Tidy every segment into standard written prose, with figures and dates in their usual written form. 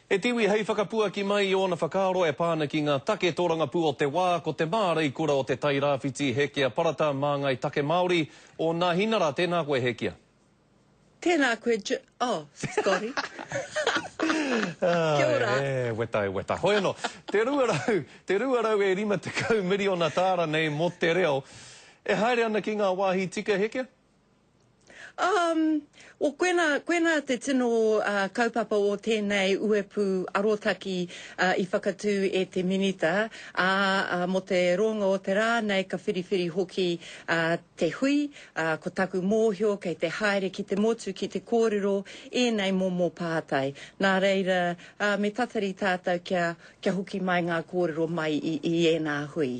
He tiwi hei whakapuaki mai i ōna whakaaro e pā ana ki ngā take tōrangapū o te wā, ko te māreikura o Te Tai Rāwhiti, Hekia Parata, māngai take Māori, o Nāhinara. Tēnā koe, Hekia. Tēnā koe, Jo, oh, Scotty. Kia ora. E weta, e weta. Hoi anō, te 200, te 250 miriona tāra nei mō te reo, e haere ana ki ngā wāhi tika, Hekia? Um, o koinā, koinā te tino uh, kaupapa o tēnei uepu arotaki uh, i whakatū e te Minita, ā, uh, mō te roanga o te rā nei ka whiriwhiri hoki uh, te hui, ā, ko taku mōhio kei te haere ki te motu ki te kōrero ēnei momo pātai. Nā reira, ā, me tatari tātou kia, Kia hoki mai ngā kōrero mai i, i ēnā hui.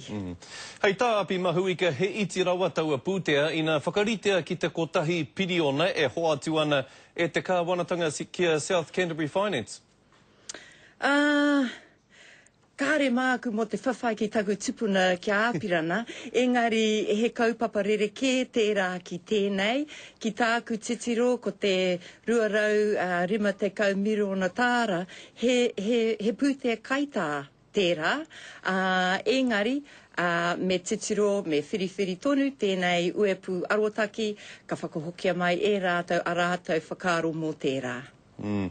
Hei tā Api Mahuika he iti rawa taua pūtea ina whakaritea ki te kotahi piriona e hoatu ana e te kāwanatanga ki a South Canterbury Finance. Ā, kāre māku mō te whawhai ki taku tupuna ki a Āpirana, engari he kaupapa rerekē tērā ki tēnei. Ki tāku titiro ko te 250 miriona tāra He, he, he pūtea kaitā tērā, ā, engari, ā, me titiro, me whiriwhiri tonu tēnei uepū arotaki, ka whakahokia mai e rātou a rātou whakaaro mō tērā. Mm.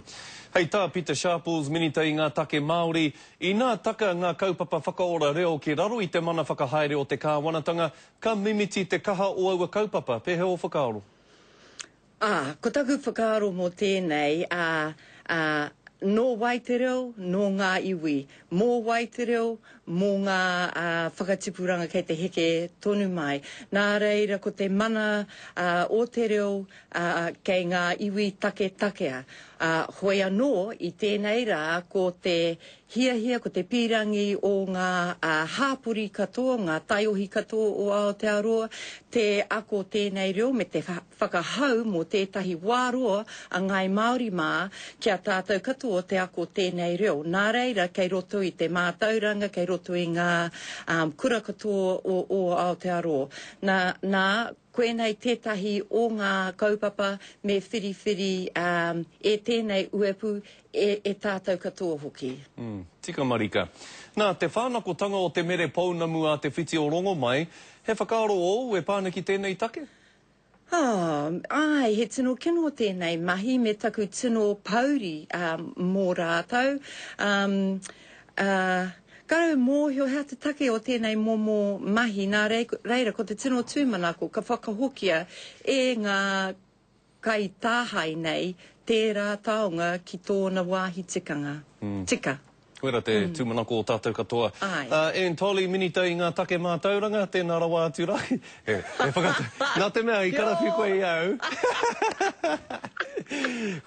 Hei tā Pita Sharples, Minita i ngā Take Māori, inā taka ngā kaupapa whakaora reo ki raro i te mana whakahaere o te kāwanatanga, ka mimiti te kaha o aua kaupapa. Pēhea ō whakaaro? Ā, ko taku whakaaro mō tēnei, ā, ā, nō wai te reo? Nō ngā iwi. Mō wai te reo? Mō ngā, ā, whakatipuranga kei te heke tonu mai. Nā reira, ko te mana, ā, o te reo, ā, kei ngā iwi taketakea. Ā, hoi anō, i tēnei rā, ko te hiahia, ko te pīrangi o ngā hāpori katoa, ngā taiohi katoa o Aotearoa, te ako tēnei reo me te whakahau mō tētahi wā roa a Ngāi Māori mā kia tātou katoa te ako tēnei reo. Nā reira, kei roto i te mātauranga, kei roto i ngā kura katoa o Aotearoa. Nā, nā, koinei tētahi o ngā kaupapa me whiriwhiri e tēnei uepu, e, e tātou katoa hoki. Mm, tika marika. Nā, te whānakotanga o te mere pounamu a Te Whiti o Rongomai, he whakaaro ōu e pā ana ki tēnei take? Oh, āe, he tino kino tēnei mahi me taku tino pouri mō rātou. Um, uh, Ka au mōhio he aha te take o tēnei momo mahi, nā reira ko te tino tūmanako ka whakahokia e ngā kaitāhae nei tērā taonga ki tōna wāhi tikanga. Tika. Koira te tūmanako o tātou katoa. Āe. Anne Tolley, Minita i ngā take mātauranga, tēnā rawa atu rā. He, he whakatau. Nā te mea i karawhiu koe i au.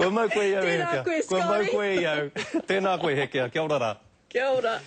Kua mau koe i au, Tēnā Hekea. koe, Kua mau Scotty. koe i au. Tēnā koe, Hekea. Kia ora rā. Kia ora.